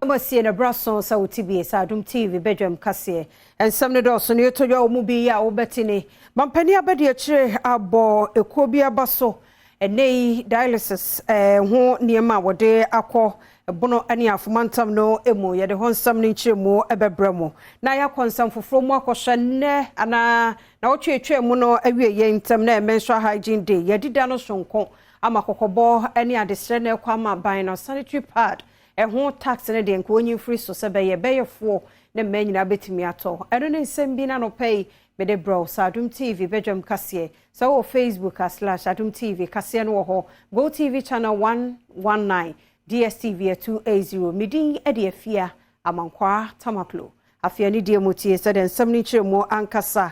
Masie na bra so sɛ wo tibie sɛ Adom TV badwam kaseɛ. Nsɛm no dɔɔso no yɛtɔ dwa wɔ mu bi yi a wobɛte ne mampanin abɛde akyire abɔ ekuo bi aba so ɛnɛ yi dialysis ho nneɛma a wɔde akɔ Bono ne Afoma ntam no mu. Yɛde hɔ nsɛm no nkyerɛmu bɛbrɛ mo. Na yɛakɔ nsɛm foforɔ mu akɔhwɛ nnɛ anaa na wɔtweetwee mu no awie yɛn ntam na Menstrual Hygiene Day. Yɛadi da no sononko ama kɔkɔbɔ ne adesrɛ na ɛkɔ ama aban no sanitary pad ɛho tax no deɛ nka wɔnyi mfiri so sɛ bɛyɛ bɛyɛfoɔ ne mmaa nyinaa bɛtumi atɔ. Ɛno ne nsɛm bi na anɔpa yi mede brɛ wo sɛ Adom TV badwam kaseɛ. Sɛ wɔ Facebook a /Adom TV kaseɛ no wɔ hɔ. Go TV channel 119, DSTV 280. Medin de Afia Amankwaa Tamaklo. Afei ne deɛ mu tie sɛdeɛ nsɛm no nkyerɛ ankasa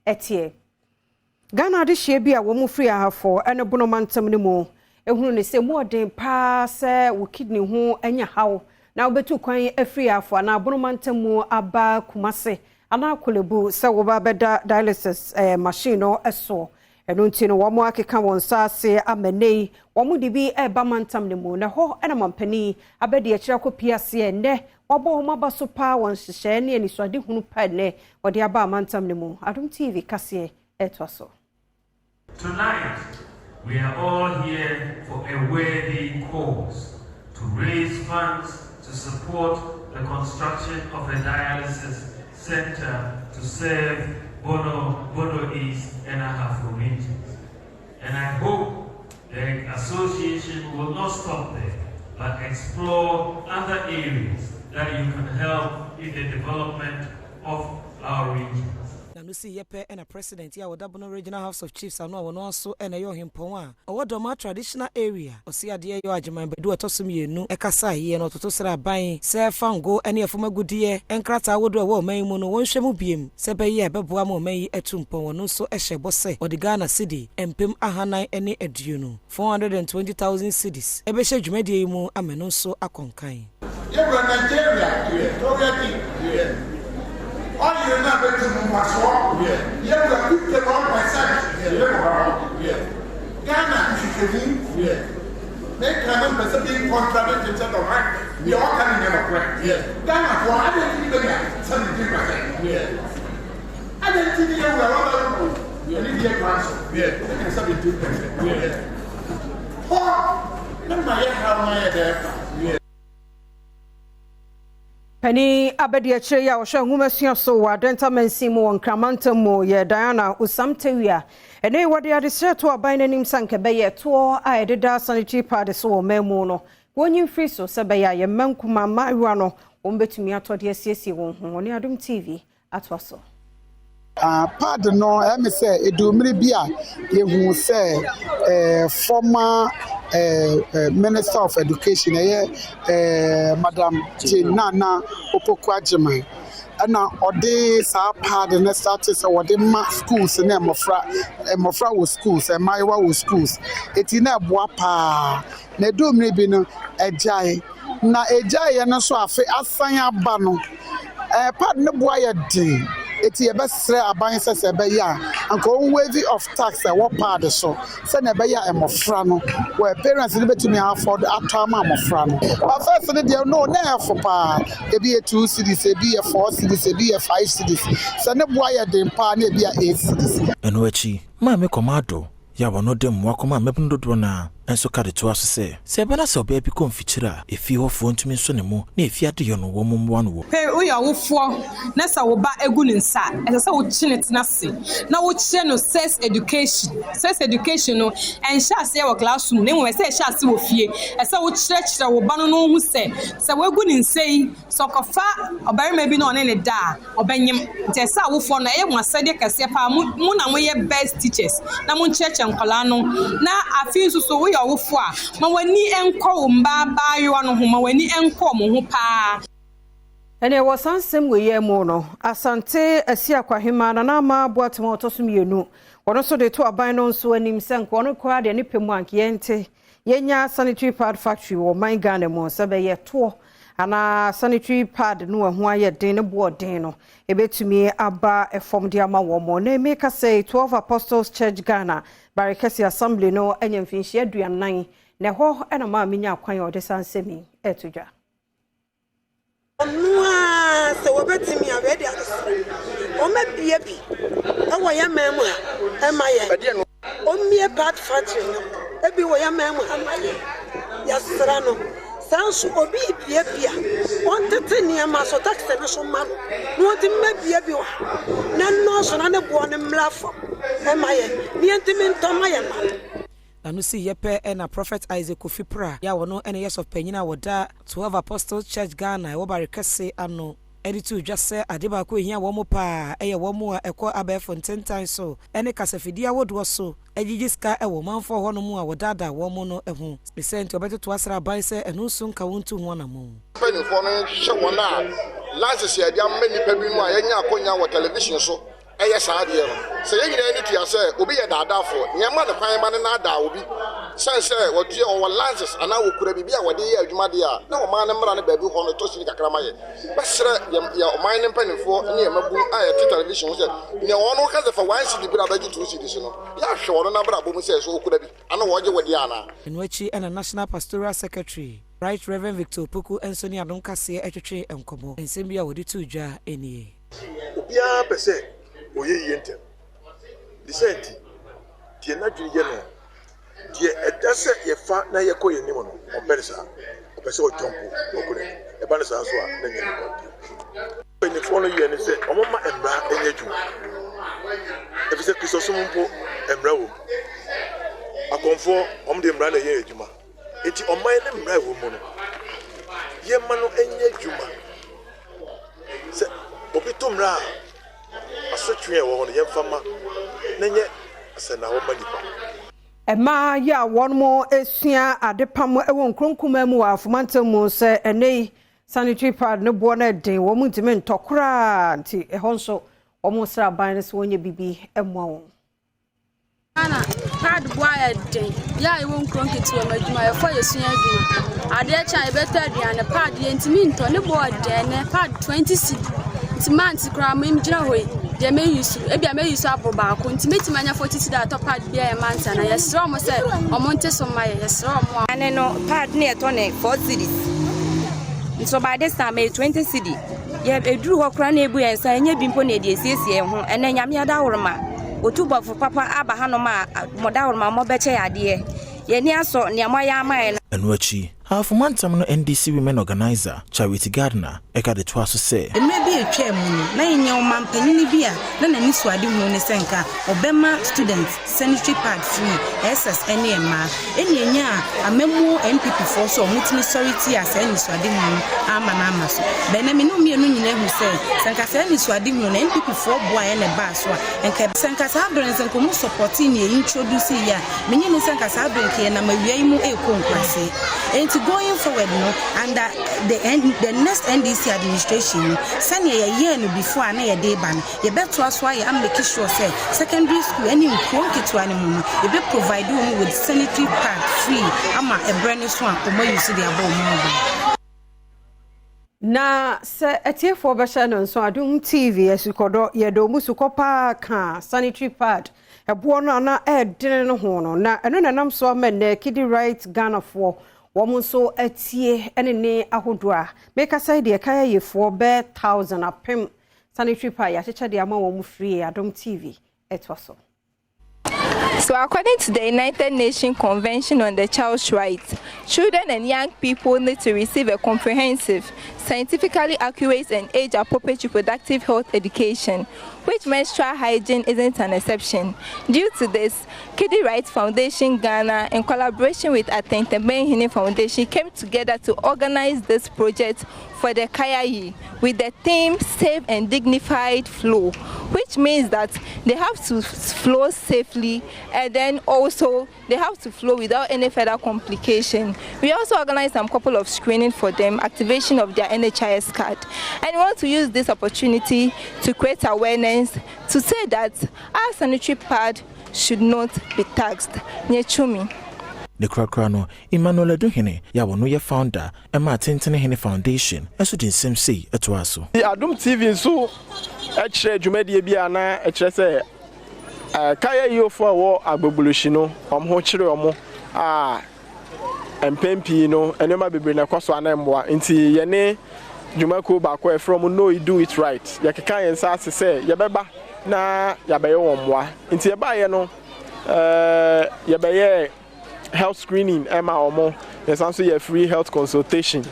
ɛteɛ. Ghana adehyeɛ bi a wɔn firi Ahafo ne Bono mantam no mu ehunu ne sɛ mu ɔden paa sɛ wo kidney ho anya haw na wobɛtu kwan afiri Ahafo anaa Bono mantam mu aba Kumase anaa Korle Bu sɛ woba bɛda dialysis machine no so. Ɛno nti no wɔn akeka wɔn nsa ase ama nne yi wɔn de bi ɛreba mantam no mu na hɔ ɛna mampanin abɛdi akyire akɔ pie aseɛ. Nnɛ wɔabɔ wɔn aba so paa wɔn nhyehyɛe ne anisoadehunu pa nnɛ wɔde aba amantam no mu. Adom TV kaseɛ ɛtoa so. Tonight, we are all here for a worthy cause, to raise funds to support the construction of a dialysis center to serve Bono, Bono East, and Ahafo regions. And I hope the association will not stop there, but explore other areas that you can help in the development of our regions. Na no si yɛpɛ ɛna president yi a wɔda Bono Regional House of Chiefs ano a wɔno nso ɛna ɛyɛ ɔhempɔn a ɔwɔ Dɔma traditional area, ɔsi adeɛ yɛ Agyeman Badu ɔtɔ so mmienu ɛkasa yie no ɔtoto srɛ aban sɛ fango ɛne ɛfam agudeɛ nkrataa ahodoɔ ɛwɔ ɔman yi mu no wɔnhwɛ mu biem sɛ ɛbɛyɛ a ɛbɛboa ma ɔman yi atu mpɔn. Wɔno nso ɛhyɛ bɔ sɛ ɔde Ghana cedi 420,000, 420,000 cedis, ɛbɛhyɛ dwumadie yi mu ama no nso akɔnkan. Yɛwura Nigeria Victoria King ɔyere no a bɛtu no mfasoɔ yɛwura 51% yɛ wɔ hɔ. Ghana nhwehwɛmu meka no mpɛ sɛ bi contradict sɛ dɔma deɛ ɔka no nyɛ nokorɛ. Ghanafoɔ adɛn nti ne bɛnya 17%? Adɛn nti ne yɛwura wɔbɛrebo ɛne deɛ kwan so ɛnya 17% hɔ ne ma yɛ haw no ayɛ dɛ fa? Panin abɛdi akyire yi a ɔhwɛ nwoma sua so wɔ Adenta mansin mu wɔ Nkramantam mu yɛ Diana Osam Tawia. Ɛne wɔde adesrɛ to aban n'anim sɛ nka bɛyɛ toɔ a ɛdeda sanitary pad so wɔ man mu no wɔnyi mfiri so sɛ bɛyɛ a yɛmma nkuma mmaayewa no wɔn bɛtumi atɔ de asiesie wɔn ho. Wɔne Adom TV atoa so. Pad no ɛmi sɛ edumiri bi a yehu sɛ former Minister of Education ɛyɛ Madam Jane Nana Opoku Agyeman ɛna ɔde saa pad no start sɛ wɔde ma schools ne mmɔfra wɔ schools, mmaayewa wɔ schools, eti na ɛboa paa. Na edumiri bi no ɛgyae na egyaeɛ no nso afe asan aba no pad no boa yɛ den, eti yɛbɛsrɛ aban sɛ ɛbɛyɛ a anka wɔn waive off tax a ɛwɔ pad so sɛnea ɛbɛyɛ a mmɔfra no wɔ parents no bɛtumi afford atɔ ama mmɔfra no. But first no deɛ no na ɛfo paa, ebi yɛ 2 cedis, ebi yɛ 4 cedis, ebi yɛ 5 cedis, sɛ ne boa yɛ den paa na ebi yɛ 8 cedis. Ɛno akyi Maame Kɔmaado yɛ a wɔno de mmoa kɔma mmabunu dodoɔ no a nso ka de toa so sɛ ɛbɛna sɛ ɔbaa bi kɔ mfikyire a efie hɔfoɔ ntumi nso ne mu na efie adeyɔ no wɔ mu mmoa no wɔ. Pɛ woyɛ ɔwofoɔ na sɛ wo ba egu ne nsa a, ɛsɛ sɛ wokye ne tena ase na wokyerɛ no sex education. Sex education no ɛnhyɛ aseɛ wɔ classroom na mmom ɛsɛ ɛhyɛ ase wɔ fie. Ɛsɛ wokyerɛkyerɛ wo ba no no ho sɛ wagu ne nsa yi, sɛ ɔkɔfa ɔbarima bi na ɔne ne da a, ɔbɛnyem. Nti ɛsɛ awofoɔ no ɛyɛ mo asɛdeɛ kɛseɛ paa mo na moyɛ best teachers na monkyerɛkyerɛ nkɔlaa no. Na afei nso so woyɛ ɔwofoɔ a, ma w'ani nkɔ wo mba abaayewa no ho, ma w'ani nkɔ ɔmo ho paa. Ɛne wɔ saa nsɛm wɔ yi mu no, Asante Asiakwahema Nana Ama Boatema ɔtɔ so mmienu, wɔno nso de to aban no nso anim sɛ nka ɔno koraa deɛ ne pɛ mu anka yɛnte yɛnya sanitary pad factory wɔ ɔman Ghana mu sɛ bɛyɛ toɔ anaa sanitary pad no ɛho ayɛ den ne boɔ den no ebɛtumi aba ɛfam de ama wɔn mo. Na emeka sɛ 12 Apostles Church Ghana Barekɛse Assembly no anya mfinhyia 40 na ɛhɔ ɛna maa menya kwan a ɔde saa nsɛm yi ɛto dwa. Na sɛ wɔbɛtumi a, wei de adesrɛ, wɔmmɛbue bi wɔ yɛn man mu ha mma yɛn. Wɔmmue pad factory no bi wɔ yɛn man mu ha mma yɛn. Yɛsrɛ no. Saa nso obi rebue bi a, ɔntete nneɛma so, tax no so mma no, na ɔntumi mmɛbue bi wɔ ha, na ɛnnɔɔso na ne boɔ no mmra fam mma yɛn, na yɛntumi ntɔ mma yɛn mma no. N'ano sii yɛ pɛ na Prophet Isaac Kofi Prah yi a ɔno na ɛyɛ sɔfopanyin a wɔda Twelve Apostles Church Ghana a ɛwɔ Bare Kɛse ano de too dwa sɛ ade baako a ehia wɔn paa yɛ wɔn a ɛkɔ abɛɛfo ntentan so ne kasafidie ahodoɔ so gyegye sika wɔ ɔmanfoɔ hɔnom a wɔdaadaa wɔn no ho. Ne sɛ nti ɔbɛtoto asra aban sɛ ɛno nso nka wɔn ntu ho anammɔn. Mpanimfoɔ no nhwehwɛ wɔn a license a yɛde ama nnipa binom a yɛanya akɔnya wɔ television so yɛ saa adeɛ no. Sɛ yɛn nyinaa ani tua sɛ obi yɛ daadaafoɔ, nea ɛma no kwan ma no naadaa obi sɛn sɛ watua, ɔwɔ license anaa ɔkura biribi a wɔde yɛ adwuma deɛ a, na ɔman no mmara no baabi hɔ no tɔ sini kakra ma yɛn. Mɛsrɛ yɛn yɛn ɔman no mpanimfoɔ ne yɛn mmabunu a yɛte television ho sɛ nea wɔn ka sɛ fa one cedi bra bɛgye two cedis no, yɛahwɛ wɔn n'abrabɔ mu sɛ so ɔkura bi anaa wɔgye wo deɛ anaa. Ɛno akyi na National Pastoral Secretary, Right Rev. Victor Opoku nso ne Adom Kaseɛ twetwee nkɔmmɔ. Nsɛm bi a wɔde too dwa nie. Obiara pɛ sɛ ɔyɛ yie ntɛm. Ne saa nti, deɛ n'adwene yɛ no, deɛ ɛda sɛ yɛfa na yɛkɔ yɛn anim no, ɔmpɛ no saa. Ɔpɛ sɛ ɔjɔmpo na ɔkɔ n'anim. Ɛba no saa nso a, na ɛnyɛ nokware bio. Mpanimfoɔ no yɛ ne sɛ wɔmma mmara nyɛ adwuma. Ɛfiri sɛ Kristosom mpo, mmara wɔ mu. Akɔmfoɔ, wɔn de mmara na ɛyɛ adwuma. Enti ɔman no mmara a ɛwɔ mu no, yɛmma no nyɛ adwuma. Sɛ obi to mmara a, asotwe a ɛwɔ hɔ no, yɛmfa mma na ɛnyɛ asɛnnahɔ mma nnipa. Mmaa yi a wɔresua adepam wɔ nkuro nkumaa mu wɔ Afo mantam mu sɛ ɛnnɛ yi sanitary pad no boɔ no ɛden wɔn ntumi ntɔ koraa nti ɛhɔ nso wɔn srɛ aban no sɛ wɔnyɛ biribi mmoa wɔn. Ghana card bo ayɛ den. Yɛ a yɛwɔ nkuro nketewa mu adwumayɛfoɔ a yɛsua adwuma. Adeɛ kye a yɛbɛtɔ aduane pad yɛntumi ntɔ ne bo ɔden nɛ pad 20 cedi. Nti month koraa me gyina hɔ yi deɛ mɛ use ebia mɛ use aboro baako nti mɛtumi anya 40 cedi atɔ pad bi ayɛ month ana yɛsrɛ ɔmo sɛ ɔmo nte so mma yɛ yɛsrɛ ɔmo a. Kane no pad ne yɛtɔ ne 4 cedis nso by this time ɛyɛ 20 cedi. Yɛ ɛduru hɔ koraa na ebu yɛn nsa ɛnyɛ bi mpo na yɛde asiesie yɛn ho. Ɛnɛ Nyame adaworoma otu bɔfo papa aba hanom a mo daworoma mobɛkyɛ yɛn adeɛ. Yɛn ani asɔ nea moayɛ ama yɛn no. Ɛno akyi, Ahafo Mantam no NDC Women Organiser, Charity Gardner, ka de toaa so sɛ. Mmerɛ bi a ɛtwaa mu no, na yɛnya ɔmanpanyini bi a na n'anisoadehunu ne sɛ nka ɔbɛma students sanitary pad free, SS ne mmaa. Ɛna ɛnyaa amammuo NPP foɔ so a wɔtumi sɔre tiaa saa anisoadehunu no amma no amma so. Bɛn na me ne wo mmienu nyinaa hu sɛ, sɛ nka saa anisoadehunu no NPP foɔ boaeɛ na ɛbaa so a, nka sɛ nka saa berɛ no sɛ nka wɔn supportee nea yɛ introduce yɛ a, menye nni sɛ nka saa berɛ nka yɛnam awia yi mu rekɔ nkuraseɛ. Enti going forward no, under the, the next NDC administration no, sɛnea yɛyɛɛ no before a na yɛde reba no, Yɛbɛtoa so ayɛ amake sure sɛ secondary school ɛne nkuro nketewa no mu no yɛbɛ provide wɔn with sanitary pad free ama ɛbrɛ no so a wɔn a use de abɔ wɔn ho ban. Na sɛ atiefoɔ bɛhyɛ no nso Adom TV asukɔdɔ yɛde wɔn sukɔ paa ka sanitary pad ɛboɔ no a na ɛredene no ho no na ɛno na ɛnam so ama nnɛ Kidi Right Ghanafoɔ wɔn nso atie ne ne ahodoɔ a mekasa yi deɛ kayayefoɔ bɛɛ thousand apem Sanitary pad yɛakyekyɛ de ama wɔn firi Adom TV ɛtoa so. So according to the United Nations Convention on the Child's Rights, children and young people need to receive a comprehensive, scientifically accurate and age-appropriate reproductive health education, which menstrual hygiene isn't an exception. Due to this, Kiddie Rights Foundation Ghana, in collaboration with Atentebenhene Foundation, came together to organize this project for the Kayayi with the theme Safe and Dignified Flow, which means that they have to flow safely and then also they have to flow without any further complication. We also organized some couple of screening for them, activation of their NHIS card. And we want to use this opportunity to create awareness to say that our sanitary pad should not be taxed. Nyechumi. Ne korakora no, Emmanuel Aduhene yɛ a ɔno yɛ founder ma Atentene Hene Foundation nso de nsɛm sei toaa so. Adom TV nso kyerɛɛ dwumadie bi a na ɛkyerɛ sɛ Kayayoofoɔ a ɛwɔ Agbogbloshie no wɔn ho kyere wɔn a mpɛn pii no nneɛma bebree na ɛkɔ so a na ɛmmoa nti yɛne dwumakuo baako a yɛfrɛ wɔn Know It Do It Right. Yɛkeka yɛn nsa ase sɛ yɛbɛba na yɛabɛyɛ wɔn mmoa. Nti yɛbaeɛ no, yɛbɛyɛɛ health screening ɛma wɔn. Yɛsan nso yɛ free health consultation.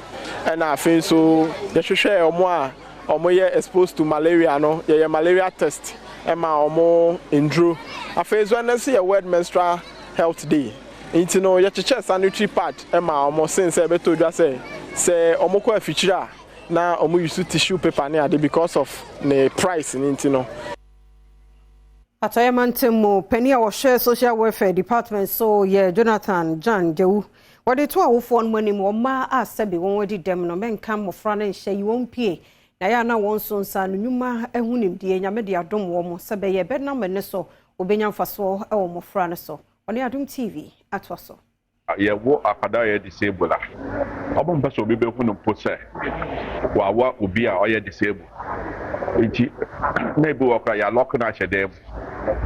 Ɛna afei nso yɛhwehwɛɛ wɔn a wɔyɛ exposed to malaria no, yɛyɛ malaria test ɛma wɔn nduro. Afei nso ɛno nso yɛ World Menstrual Health Day. Nti no yɛkyekyɛ sanitary pad ma wɔn sen sɛ ɛbɛtɔ dwa sɛ sɛ wɔkɔ afikyire a na wɔn use tissue paper ne ade because of ne price ne nti no. Atɔeɛ mantam mu panin a wɔhwɛ Social Welfare Department so yɛ Jonathan Jan Gyewu. Wɔde to awofoɔ no anim wɔn mmaa a sɛbi wɔn adi dɛm no mɛnka mmɔfra no nhyɛ yi wɔn pie na yɛ ana wɔn nso nsa no nnwuma ho nimdeɛ Nyame de adom wɔn sɛ bɛyɛ bɛnam ne so wɔbɛnya mfasoɔ wɔ mmɔfra no so. Ɔne Adom TV atoa so. Yɛwo akwadaa a ɔyɛ disable a, ɔmo mpɛ sɛ obi bɛhu no mpo sɛ wawa obi a ɔyɛ disable. Nti na ebi wɔ koraa yɛalɔke no ahyɛ dan mu.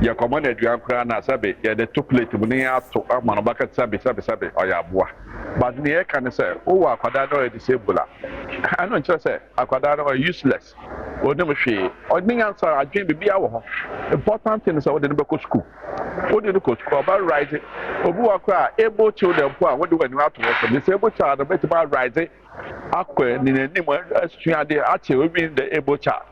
Yɛkɔma no aduan koraa no a, sɛbe yɛde to plate mu na yɛato ama no, ɔbɛka sɛbe sɛbe sɛbe ɔyɛ aboa. But nea yɛka ne sɛ, wowɔ akwadaa na ɔyɛ disable a, ɛno nkyerɛ sɛ akwadaa no ɔyɛ useless. Ɔnnim hwee. Ɔne nyansa, adwene, biribiara wɔ hɔ. Important thing ne sɛ wode no bɛkɔ school. Wode no kɔ school a, ɔbɛ rise. Obi wɔ hɔ koraa a, able children mpo a wode w'ani ato wɔn so, disabled child no bɛtumi a rise akɔ n'anim asua adeɛ akyɛ even the able child.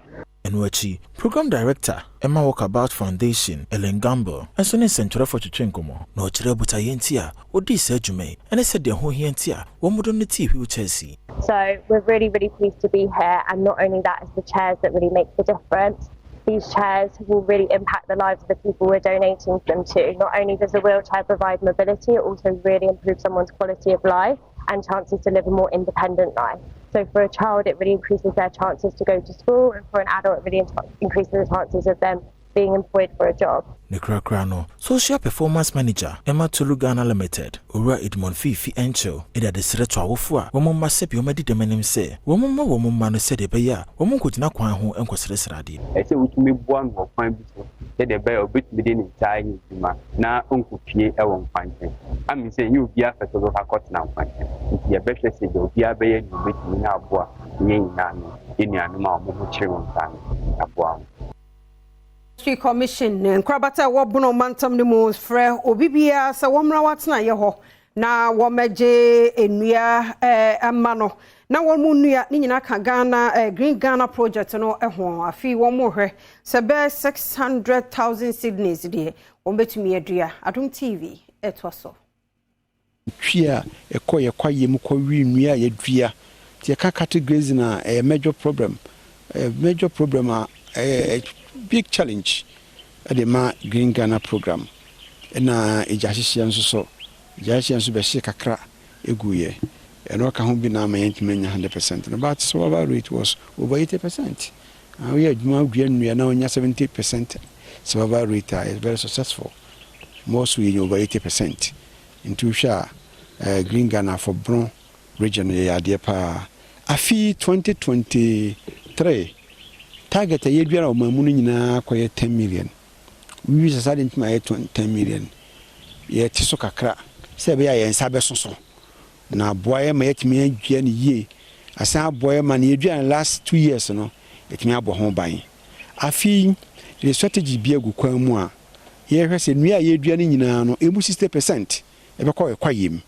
Ɛno akyi, Program Director ma Walkabout Foundation, Ellen Gamble, nso ne nsɛntwerɛfoɔ twetwee nkɔmmɔ, na ɔkyerɛɛ botaeɛ nti a wɔdii saa dwuma yi ne sɛdeɛ ɛho hia nti a wɔde no tee wheelchairs yi. So we're really, really pleased to be here, and not only that, it's the chairs that really make the difference. These chairs will really impact the lives of the people we're donating them to. Not only does a wheelchair provide mobility, it also really improves someone's quality of life and chances to live a more independent life. So for a child, it really increases their chances to go to school, and for an adult, it really increases the chances of them being employed for a job. Ne korakora no, Social Performance Manager ma Tolu Ghana Limited, Owura Edmond Fiifi Enchill de adesrɛ to awofo a wɔn mma sɛbi wɔn adi dɛm anim sɛ wɔn mma wɔn mma no sɛdeɛ ɛbɛyɛ a wɔn nkɔgyina kwan ho nkɔsrɛsrɛ adeɛ. Ɛsɛ sɛ wotumi boa no wɔ kwan bi so sɛdeɛ ɛbɛyɛ a ɔbɛtumi de ne nsa ayɛ adwuma na ɔnkɔpue wɔ nkwankyɛn. Ame sɛ ɛnyɛ obiara pɛ sɛ ɔbɛkɔ akɔtena nkwankyɛn, nti yɛbɛhwɛ sɛ deɛ obiara bɛyɛ deɛ ɔbɛtumi na aboa yɛn nyinaa no, yɛn nuanom a wɔn ho kyere wɔn saa no, aboa wɔn. Forestry Commission nkorabata a ɛwɔ Bono mantam no mu frɛ obi biara sɛ wɔmmra wɔatenaeɛ hɔ na wɔmmɛgye nnua mma no na wɔn mu nnua ne nyinaa ka Ghana Green Ghana Project no ho. Afei wɔn rehwɛ sɛ bɛyɛ 600,000 seedlings deɛ wɔn bɛtumi adua. Adom TV ɛtoa so. Twi a ɛkɔ yɛ kwaeɛ mu kɔ we nnua a yɛadua. Nti yɛka cattle grazing a, ɛyɛ major problem. Ɛyɛ major problem a ɛyɛ big challenge de ma Green Ghana program. Ɛna egya hyehyeɛ nso so, egya hyehyeɛ nso bɛhye kakra guiɛ. Ɛno ɔka ho bi na ama yɛntumi anya 100% no, but survival rate was over 80%. Woyɛ adwuma wodua nnua na wonya 70% survival rate a, it's very successful. More so yɛnya over 80%. Nti wohwɛ a, Green Ghana for Bono region no yɛyɛ adeɛ paa. Afe yi 2023 target a yɛdua no ɔman mu no nyinaa kɔyɛ 10 million. Wowie sɛ saa de ntumi ayɛ 10 million. Yɛte so kakra sɛ ɛbɛyɛ a yɛn nsa bɛso so na aboa yɛn ma yɛatumi adua no yie. Asan aboa yɛn ma nea yɛdua no last 2 years no yɛatumi abɔ ho ban. Afe yi yɛde strategy bi agu kwan mu a yɛhwɛ sɛ nnua a yɛdua no nyinaa no emu 60% ɛbɛkɔ ɛkwaeɛ mu.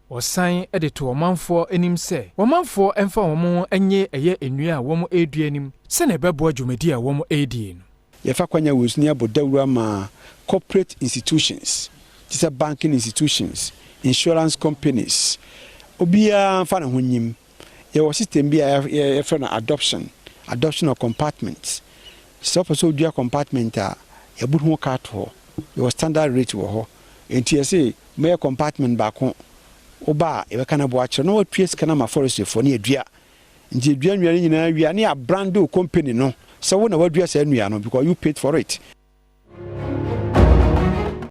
Wɔsan de to ɔmanfoɔ anim sɛ ɔmanfoɔ mfa wɔn nye ɛyɛ nnua a wɔn redua anim sɛnea ɛbɛboa dwumadi a wɔn redie no. Yɛfa kwanya wɔ so ne abɔ dawuro ama corporate institutions te sɛ banking institutions, insurance companies, obiara mfa ne ho nyim. Yɛwɔ system bi a yɛfrɛ no adoption of compartments. Sɛ wopɛ sɛ wodua compartment a, yɛbu ho ka ato hɔ. Yɛwɔ standard rate wɔ hɔ. Nti yɛse mɛyɛ compartment baako, woba a yɛbɛka no boa kyerɛ na watua sika no ama forestryfoɔ ne yɛdua. Nti yɛdua nnua no nyinaa wie a, ne yɛabrand wo company no sɛ wo na wadua saa nnua no because you paid for it.